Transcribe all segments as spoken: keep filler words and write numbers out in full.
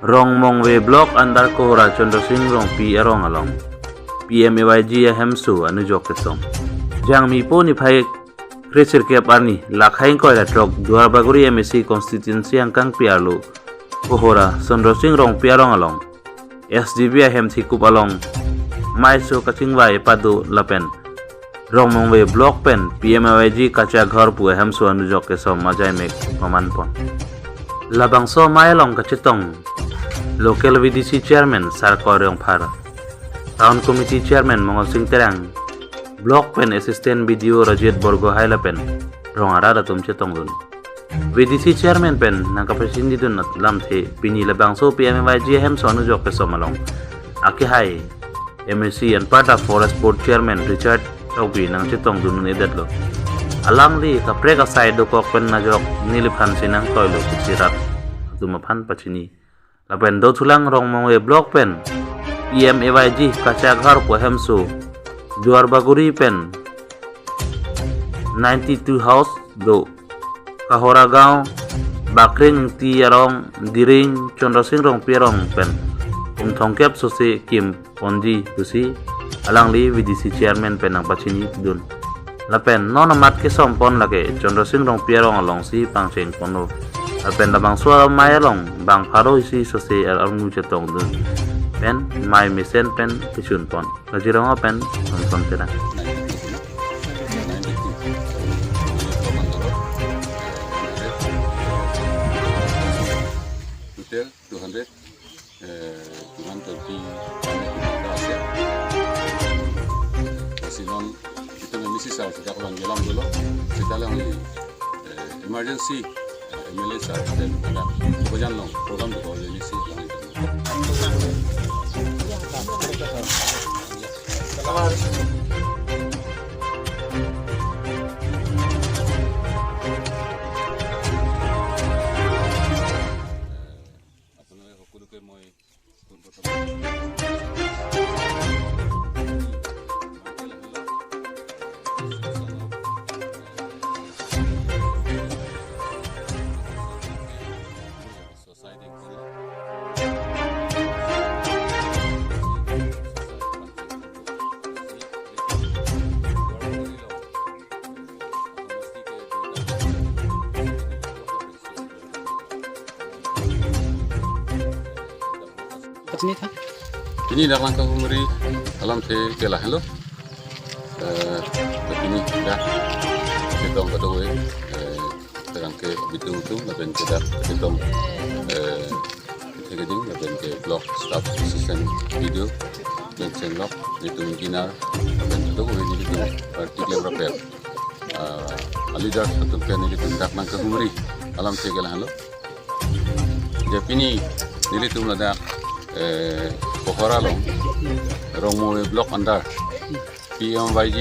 Rongmongve Block under Kohora Chandra Sing Rongpi arong along P M A Y G ahemso anujok kesom. Jangmi po niphai kresirkep arni lakhai ingkoi ra throk Duarbagori M A C constituency angkangpi arlo Kohora Chandra Sing Rongpi arong along S G B ahem thikup along maiso kachingvai pado lapen Rongmongve Block pen P M A Y G Kacha Ghar pu ahemso anujok kesom ajai mek paman pon. Labangso amei along kachetong local V D C chairman Sarkoi Rongphar, town committee chairman Mongol Sing Terang, block pen assistant B D O Rajit Borgohai lapen rong arat atum chetongdun. V D C chairman pen nangkapachinidun lamthe pini labangso P M A Y G ahemso anujok kesom along akehai M A C anparta Forest Board chairman Richard Tokbi nangchetongdun un-edetlo. Alangli kaprek asai dokok pen ajok neliphan si nangtoilo pusi rat atum aphan pachini. Lapen dothulang Rongmongve Block pen P M A Y G Kacha Ghar pu ahemso Duarbagori pen ninety-two house do. Kohora Gaon, Bakring Ingti arong, Diring, Chandra Sing Rongpi arong pen hum thomkep sose kim ponji pusi alangli V D C chairman pen nangpachinidun. Lapen non amat kesom pon lake Chandra Sing Rongpi arong alongsi pangcheng ponlo. Lapen labangso amei along bang pharo isi sose armu chetongdun pen mei mesen pen pichun pon. Kaziranga pen Samson Terang. Total two hundred, eh, two hundred twenty আছে। Kasi non, ito na misi sa sa kakulang gelam dolo. Kita lang ni, eh, emergency, eh, M L A sa, then ada, kojan long, program to emergency lang. আপোনালোকে সকলোকে মই পোনপ্ৰথমে Pachini tha. Pini dak nangkahumri alamthe ke lahelo. Eh, pini dak chetong kadokave, eh, terang ke bitung tum lapen ke dak chetong, eh, thekading lapen ke block staff assistant B D O, lapen chenglok nelitum engineer lapen kadokave nelitum party ke rapper. Ah, a leader atum ke nelitum dak nangkahumri alamthe ke lahelo. Je pini nelitum ladak, eh, Kohora along, Rongmongve block under P M Y G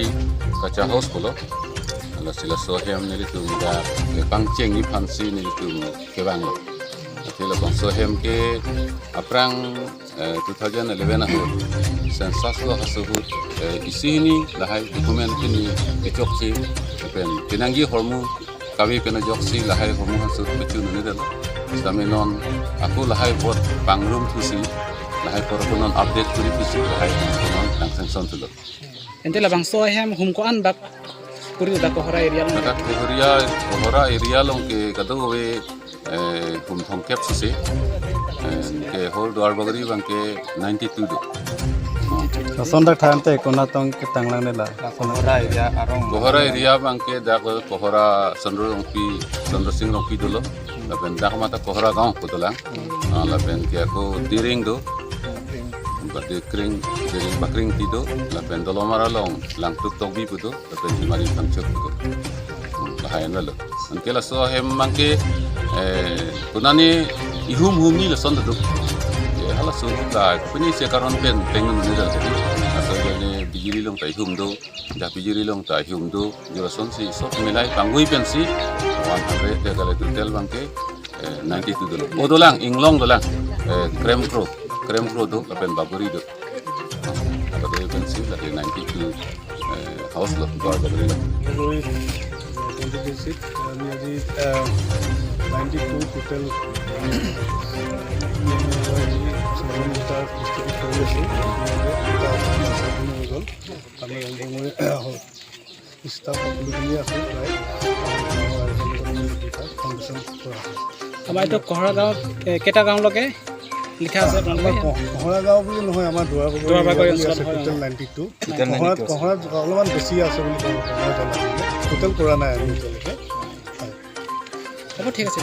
Kacha House pulo. Lasi laso ahem nelitum dak, eh, pangchengji aphansi nelitum kevanglo. Lasi labangso ahem ke aphrang, eh, two thousand eleven ahut census lo haso ahut, eh, isi hini lahai document hini kechokche pen kenangji ahormu kave pen ajoksi lahai ahormu haso pechun un-edetlo. Sitame non ako lahai apot pangrum thusi, lahai apot ako non update kuri thusi, lahai ako non nang sanction thulo. Ante labangso ahem hum ko-an bak puri dak Kohora area along? Dak Kohora, Kohora area along ke kadokave, eh, hum thomkep sose, eh, ke whole Duarbagori abang ke ninety-two do. Lason dak tha ante konat tong ketanglang nela? Kohora area arong. Kohora area abang ke dak Kohora Chandra Rongpi, Chandra Sing Rongpi dolo. Lapen dak mata Kohora Gaon pu dolang. Ah, lapen ke ako Diring do. Bakring, Diring Bakring Ingti do. Lapen Dolomara along Langtuk Tokbi pu do. Lapen Himari Phangcho pu do. Hmm, lahai anlo. Anke laso ahem abang ke, eh, konane ihum humji lason do. Ya, halaso ta pini se karon pen tengun ni dal jadi. Laso jane bijili along ta ihum do. Dak bijili along ta ihum do, je lasonsi sob milai pangvoi pensi one hundred, dia kali total abang ke, eh, ninety-two dolo. Oh, dolang, inglong dolang. Eh, Kremkro, Kremkro do, lapen Baburi do. Apa do pensi lagi ninety-two, eh, house lo, Duarbagori lo. Twenty twenty-six, আমি আজি, আহ, ninety-two total, আহ, মই ষ্টাফ সকলোখিনি আছোঁ প্ৰায়। ফাউণ্ডেশ্যন কৰা হয়। আমাৰ এইটো কহৰা গাঁৱত, এ, কেইটা গাঁৱলৈকে লিখা আছে আপোনালোকে? আমাৰ কহ- কহৰা গাঁও বুলি নহয়, আমাৰ দুৱাৰবাগৰি দুৱাৰবাগৰি এৰিয়া বুলি আছে, অঞ্চলত হয়। টোটেল নাইণ্টি টু। টোটেল কহৰাত নাইণ্টি টু আছে। কহৰাত অলপমান বেছি আছে বুলি ক'ব পাৰোঁ, মই জনাত। টোটেল কৰা নাই আমি এতিয়ালৈকে। হয়। হ'ব, ঠিক আছে।